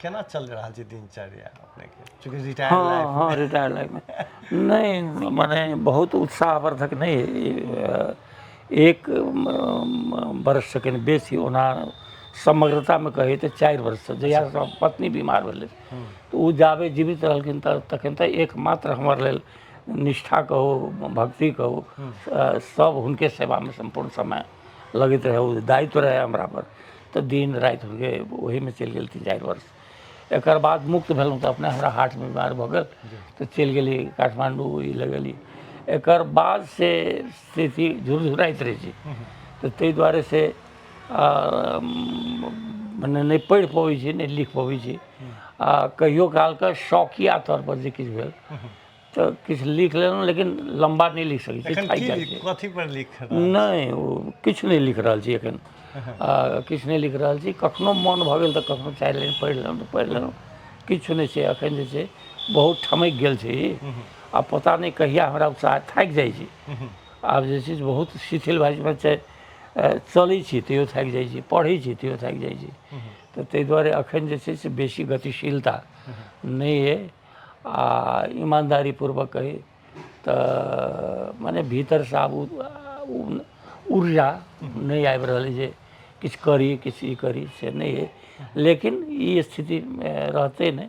केना चल रहल छै दिनचर्या अपनेके, चूँकि रिटायर लाइफ? हँ, रिटायर लाइफमे नहि, मने बहुत उत्साहवर्धक नहि। एक वर्षसँ कनि बेसी, ओना समग्रतामे कही तऽ 4 वर्षसँ, जहियासँ पत्नी बीमार भेलै। तऽ ओ जाबे जीवित रहलखिन तऽ तखन तऽ एकमात्र हमर लेल निष्ठा कहू, भक्ति कहू, सब हुनके सेवामे सम्पूर्ण समय लगैत रहै। ओ दायित्व रहै हमरापर, तऽ दिन राति हुनके ओहीमे चलि गेल 3-4 वर्ष। एकर बाद मुक्त भेलहुँ तऽ अपने हमरा हार्टमे बीमार भऽ गेल, तऽ चलि गेली काठमाण्डू, ई लगेली। एकर बाद से स्थिति झुरझुराइत रहै छै, तऽ ताहि दुआरे से मने नहि पढ़ि पबै छी, नहि लिख पबै छी। आ कहियो कालके शौकिया तौरपर जे किछु भेल तऽ किछु लिख लेलहुँ, लेकिन लम्बा नहि लिख सकै छी। एखन थाकि की जाइ छी। कथी पर लिख रहल? नहि, ओ किछु नहि लिख रहल छी एखन, किछु नहि लिख रहल छी। कखनो मोन भऽ गेल तऽ कखनो 4 लाइन पढ़ि लेलहुँ तऽ पढ़ि लेलहुँ। किछु नहि छै एखन। जे छै बहुत ठमकि गेल छै ई। आ पता नहि कहिया हमरा उत्साह, थाकि जाइ छी। आब जे छै से बहुत शिथिल भए जाइ छै। चलै छी तैयो थाकि जाइ छी, पढ़ै छी तैयो थाकि जाइ छी। तऽ ताहि दुआरे एखन जे छै से बेसी गतिशीलता नहि अइ। आ ईमानदारी पूर्वक कही तऽ मने भीतरसँ आब ऊर्जा नहि आबि रहल अइ जे किछु करी, किछु ई करी, से नहि अइ। लेकिन ई स्थिति रहतै नहि।